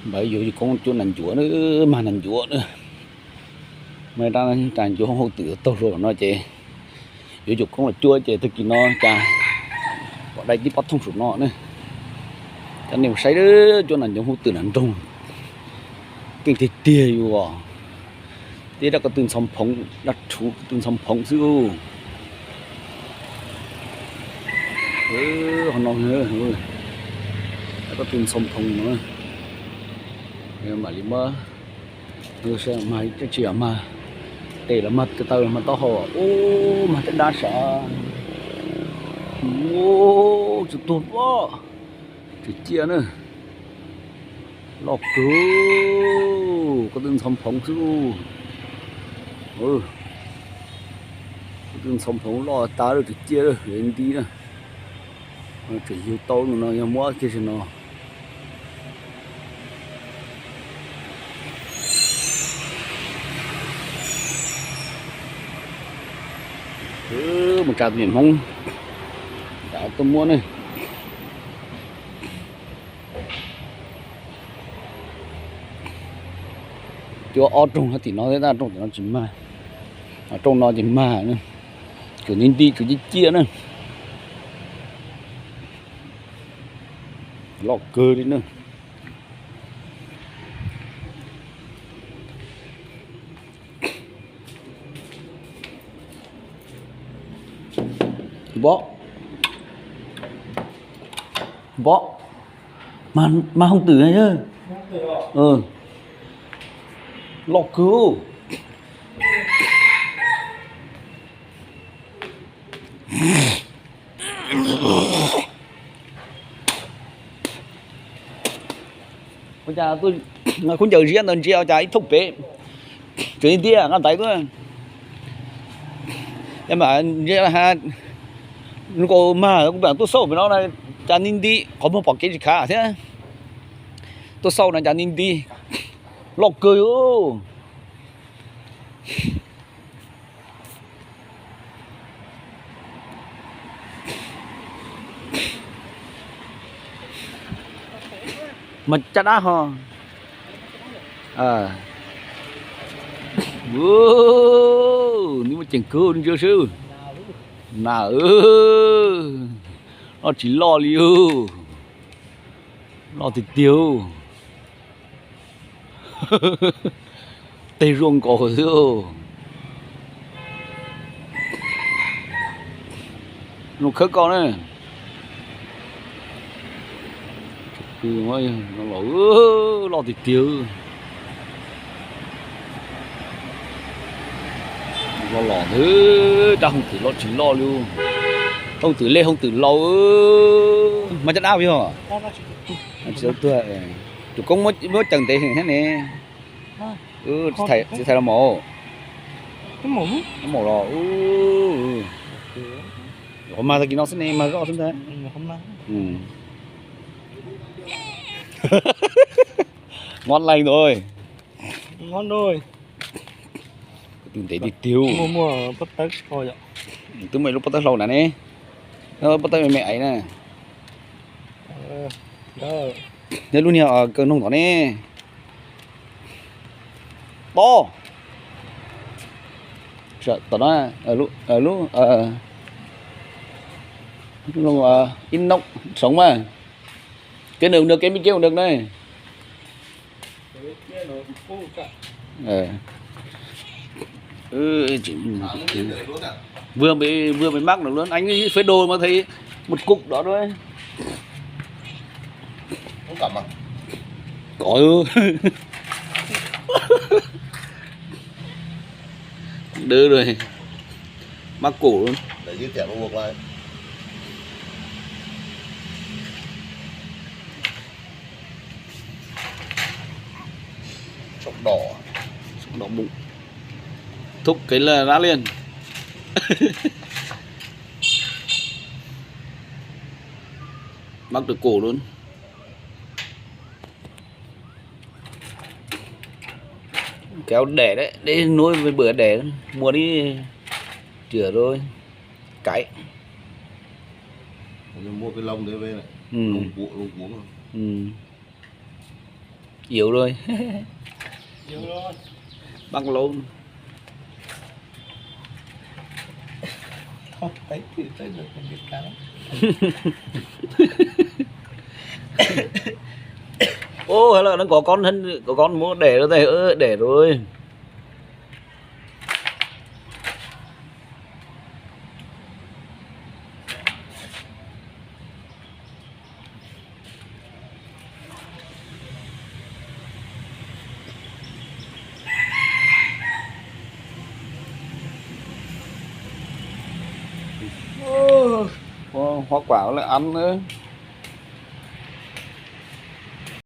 Npawg yuav yus koob cuab nas ncuav na, mag nas ncuav na. Mas rab nas ncuav hauj twm taug hluas no ces yuav yus koob los cuab ces tag kis no cas pom dai tib pob thooj saum no na. Cov nej mus saib cuab nas ncuav hauj twm na nroog, keej tiag tiag yus os. Tib rab ko tw ntxhov phoov, dab rhuv ko tw ntxhov phoov xwb. Ho no, rab ko tw ntxhov phoov no, mam li muab, mag tsis yog mag tes los mag ko taw los mag taub hau, ub, mag caj dab sav. Ub, tsis tuag pob, tsis ciaj na. Loj kawg, ko tw ntxhov phoov xwb. Ko tw ntxhov phoov loj tas lawm, tsis ciaj lawm, nti na. Tseem yug tau no yog muab kiag tsis no. Mus tsa tus niam Hmoob, tsa tuaj muab ne. Cuab ob rooj tim no thiab tab rooj tim no tsis mag, rooj no ces mag, tsuas nti nti tsuas ciaj ciaj na. Loj kawg li na. Npob, npob, mag hauj twm na yog. Loj kawg. Ua cas khaub ncaws ziab ntawd ntsia ua cas ib thooj pem, tseem ntiag nqa ntaiv tuaj. Mas nws kaus mag kuv pam tuaj xauj pem no cas nti nti, qhov muag pom kev tsis khav thiab. Tuaj xauj no cas nti nti, loj kawg. Mas caj dab ho. Nws muaj ceem kawg, ntsia seb. Na, loj tsis loj li. Loj tiag tiag. Tej zuaj nkaus xwb. Zoo khawb koj na. Los, loj tiag tiag. Los los, rab hoob twm loj tsis loj li. Hoob twm lej hoob twm laus. Mas caj dab yog. Tsis tau tuag. Tus koob muab ceem ntev heev thiab ne. Tsis thaiv los mus. Mus los, qhov mag tag kis no xwb ne, mag zoj xwb ntag. Nyob leej ntag. Twb ntev tiag tiag. Twb muaj ib lub pob tawb hlau na ne. Pob tawb me me aiv na. Nyob lub niag kaw noog tom ne. Tob. Tom no, lub, ib nub, soov mas. Kev nws nws kev me kev nws na. Vừa mới, vừa mới mắc được luôn, anh ấy phế đồ mà thấy một cục đó thôi. Không cảm à? Có. Đứa rồi. Mắc cổ luôn. Để dưới thẻ vào buộc lại. Sọc đỏ. Sọc đỏ bụng. Thúc cái là lá liền. Mắc được cổ luôn. Kéo đẻ đấy, để nối với bữa đẻ, mua đi rửa rồi. Cái. Mua cái lông đấy về này. Ừ. Lông cuống, lông cuống. Ừ. Yếu rồi. Băng lông. Ô, hay là nó có con hơn, có con muốn đẻ rồi đây, ơ, đẻ rồi. Ơ, có hoa quả lợn ăn nữa.